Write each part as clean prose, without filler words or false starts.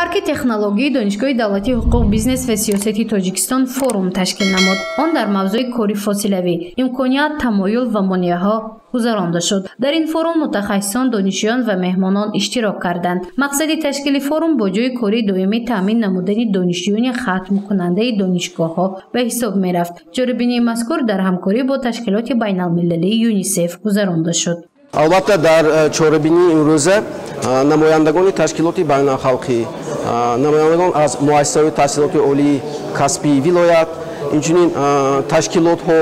Парки технологияи Донишгоҳи давлатии ҳуқуқ, бизнес ва сиёсати Тоҷикистон форум ташкил намуд. Он дар мавзӯи кори фосилавӣ, имконият, тамоюл ва монеаҳо гузаронда шуд. Дар ин форум мутахассисон, донишҷӯён ва меҳмонон иштирок карданд. Мақсади ташкили форум бо ҷойи кори доимӣ таъмин намудани донишҷӯёни хатмкунандаи донишгоҳҳо ба ҳисоб мерафт. Чорабинии мазкур дар ҳамкорӣ бо ташкилоти байналмилалии ЮНИСЕФ гузаронда шуд. Албатта, дар чорабинии имрӯза намояндагони ташкилоти байналхалқӣ, намояндагон аз муассисаҳои таҳсилоти олии касбии вилоят, инчунин ташкилотҳо,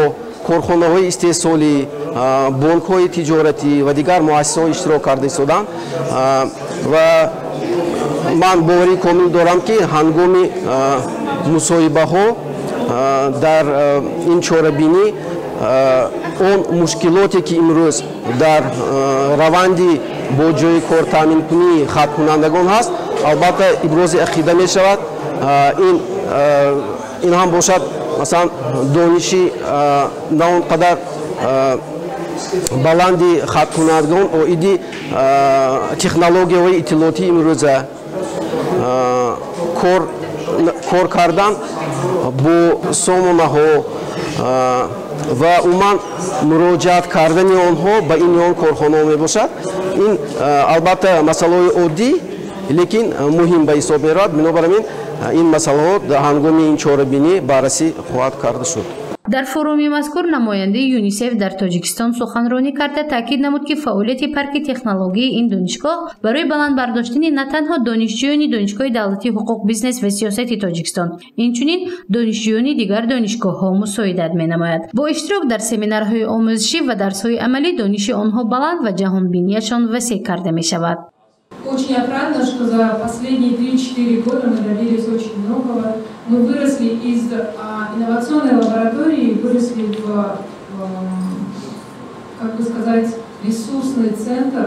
корхонаҳои истеҳсолӣ, бонкҳои тиҷоратӣ ва дигар муассисаҳо иштирок карда истоданд. Ва ман боварии комил дорам, ки ҳангоми мусоҳибаҳо дар ин чорабинӣ он мушкилоте, ки имрӯз дар раванди бо ҷойи кор таъминкунии хатмкунандагон ҳаст, албатта, ибрози ақида мешавад. Ин ҳам бошад, масалан, дониши на он қадар баланди хатмкунандагон оиди технологияҳои иттилоотии имрӯза, кор кардан бо сомонаҳо ва умуман муроҷиат кардани онҳо ба ин ё он корхонаҳо мебошад. Ин, албатта, масъалаҳои оддӣ, лекин муҳим ба ҳисоб меравад. Бинобар ин, ин масъалаҳо дар ҳангоми ин чорабинӣ баррасӣ хоҳад карда шуд. Дар форуми мазкур намояндаи ЮНИСЕФ дар Тоҷикистон суханронӣ карда, таъкид намуд, ки фаъолияти парки технологияи ин донишгоҳ барои баланд бардоштани на танҳо донишҷӯёни Донишгоҳи давлатии ҳуқуқ, бизнес ва сиёсати Тоҷикистон, инчунин донишҷӯёни дигар донишгоҳҳо мусоидат менамояд. Бо иштирок дар семинарҳои омӯзишӣ ва дарсҳои амалӣ дониши онҳо баланд ва ҷаҳонбинияшон васеъ карда мешавад. Очень отрадно, что за последние 3-4 года мы добились очень многого. Мы выросли из инновационной лаборатории, выросли в, как бы сказать, ресурсный центр,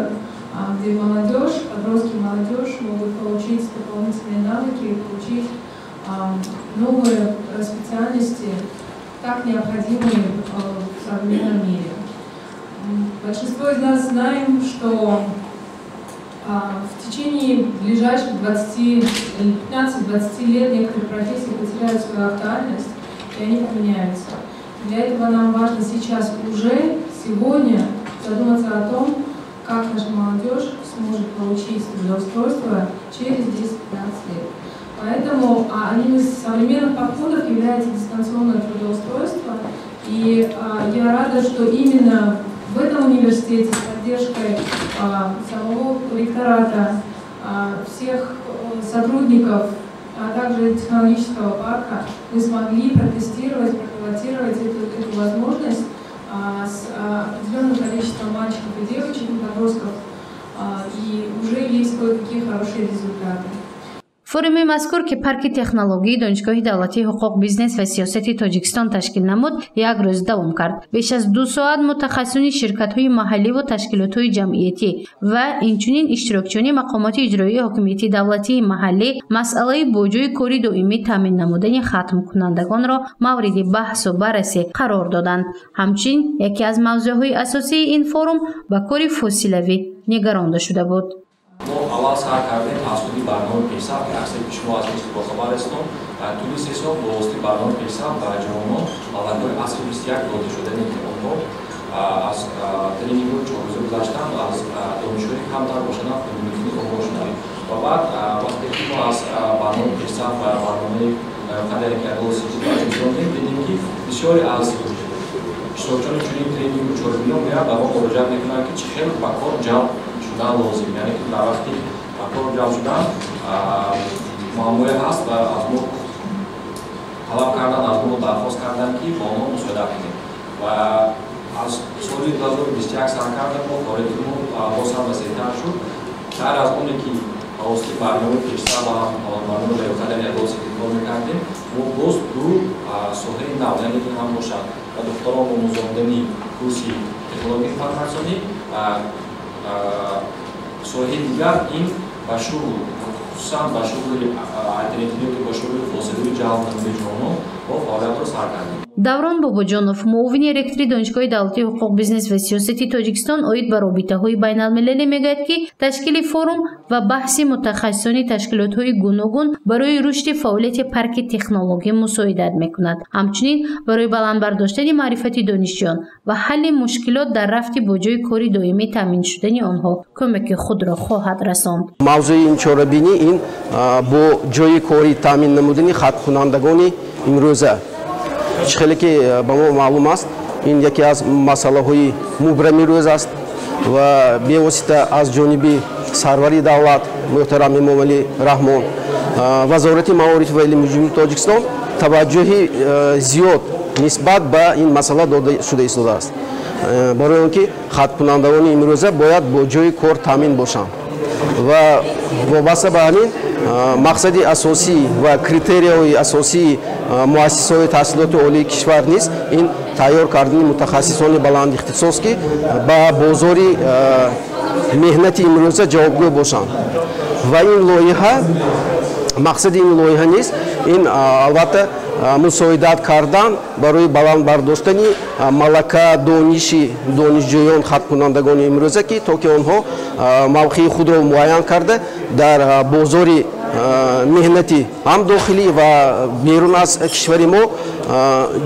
где молодежь, подростки и молодежь могут получить дополнительные навыки, получить новые специальности, так необходимые в современном мире. Большинство из нас знаем, что в течение ближайших 15-20 лет некоторые профессии потеряют свою актуальность, и они поменяются. Для этого нам важно сейчас уже, сегодня, задуматься о том, как наша молодежь сможет получить трудоустройство через 10-15 лет. Поэтому одним из современных подходов является дистанционное трудоустройство. И я рада, что именно в этом университете с поддержкой самого ректората, всех сотрудников, а также технологического парка мы смогли протестировать, пропилотировать эту возможность с определенным количеством мальчиков и девочек, подростков, и уже есть кое-какие хорошие результаты. Форуми мазкур, ки парки технологияи Донишгоҳи давлатии ҳуқуқ, бизнес ва сиёсати Тоҷикистон ташкил намуд, як рӯз давом кард. Беш аз 2 соат мутахассисони ширкатҳои маҳаллӣ ва ташкилотҳои ҷамъиятӣ ва инчунин иштирокчиёни мақомоти иҷроии ҳокимияти давлатии маҳаллӣ масъалаи бо ҷойи кори доимӣ таъмин намудани хатмкунандагонро мавриди баҳсу баррасӣ қарор доданд. Ҳамчунин яке аз мавзӯъҳои асосии ин форум ба кори фосилавӣ нигаронда шуда буд. Мо аввал сар кардем аз худи барномаи «Пешсаф», ки аксари шумо аз ин бохабар ҳастон. Тӯли 3 сол бо воситаи барномаи «Пешсаф» ба ҷавонон малакаҳои асри 21 дода шудане, ки онҳо аз тренингҳои чоррӯза гузаштанд, аз донишҳои камтар бошанд, худмумкинӣ огоҳ шуданд. Ва баъд, вақте ки мо аз барномаи «Пешсаф» ва барномаи қадаре ки гузарондем, дидем, ки бисёре аз иштирокчиёни чунин тренингу чорабиниҳо меояд, ба мо муроҷиат мекунанд, ки чӣ хел ба кор ҷалб шудан лозим, яъне ки дар вақти ба кор ҷалб шудан муаммое ҳаст ва аз мо талаб кардан, аз мо дархост карданд, ки ба онҳо мусоидат кунем. Ва аз соли 2021 сар карда мо фаъолияти мо боз ҳам васеътар шуд. Ғайр аз оне ки ба воситаи барномаи «Пешсаф» ва барномаи «Лаёқат» ки кор мекардем, мо боз ду соҳаи нав, яъне ки ҳам бошад ба духтарон омӯзондани курси технологияи информатсионӣ ва соҳаи дигар ин ба шуғл Хусусан ба шуғли алтернативӣ ки бо шуғли фосилавӣ ҷалб намудани ҷавонон мо фаъолиятро сар кардем. Даврон Бобоҷонов, муовини ректори Донишгоҳи давлатии ҳуқуқ, бизнес ва сиёсати Тоҷикистон оид ба робитаҳои байналмилалӣ мегӯяд, ки ташкили форум ва баҳси мутахассисони ташкилотҳои гуногун барои рушди фаъолияти парки технологӣ мусоидат мекунад. Ҳамчунин барои баланд бардоштани маърифати донишҷӯён ва ҳалли мушкилот дар рафти бо ҷойи кори доимӣ таъмин шудани онҳо кӯмаки худро хоҳад расонд. Мавзӯи ин чорабинӣ ин бо ҷойи корӣ таъмин намудани хатмкунандагони имрӯза. Чӣ хеле ки ба мо маълум аст, ин яке аз масъалаҳои мубрами рӯз аст ва бевосита аз ҷониби сарвари давлат муҳтарам Эмомалӣ Раҳмон, Вазорати маориф ва илми Ҷумҳурии Тоҷикистон таваҷҷӯҳи зиёд нисбат ба ин масъала дода шуда истодааст. Барои он ки хатмкунандагони имрӯза бояд бо ҷойи кор таъмин бошанд ва вобаста ба ҳамин мақсади асосӣ ва критерияҳои асосии муассисаҳои таҳсилоти олии кишвар низ ин тайёр кардани мутахассисони баландихтисос, ки ба бозори меҳнати имрӯза ҷавобгӯ бошанд. Ва ин лоиҳа, мақсади ин лоиҳа низ ин албатта мусоидат кардан барои баланд бардоштани малака, дониши донишҷӯён, хатмкунандагони имрӯза, ки то ки онҳо мавқеи худро муайян карда дар бозори меҳнати ҳам дохилӣ ва берун аз кишвари мо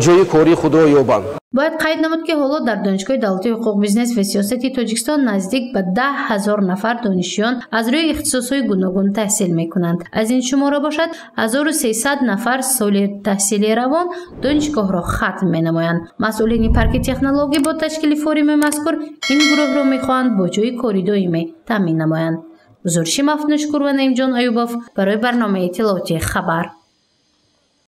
ҷойи кори худро ёбанд. Бояд қайд намуд, ки ҳоло дар Донишгоҳи давлатии ҳуқуқ, бизнес ва сиёсати Тоҷикистон наздик ба 10 000 нафар донишҷӯён аз рӯи ихтисосҳои гуногун таҳсил мекунанд. Аз ин шумора бошад, 1300 нафар соли таҳсили равон донишгоҳро хатм менамоянд. Масъулини парки технологӣ бо ташкили форуми мазкур ин гурӯҳро мехоҳанд бо ҷойи кори доимӣ таъмин намоянд. Гузориши Мафтуншукур ва Наимҷон Аюбов барои барномаи иттилоотии «Хабар».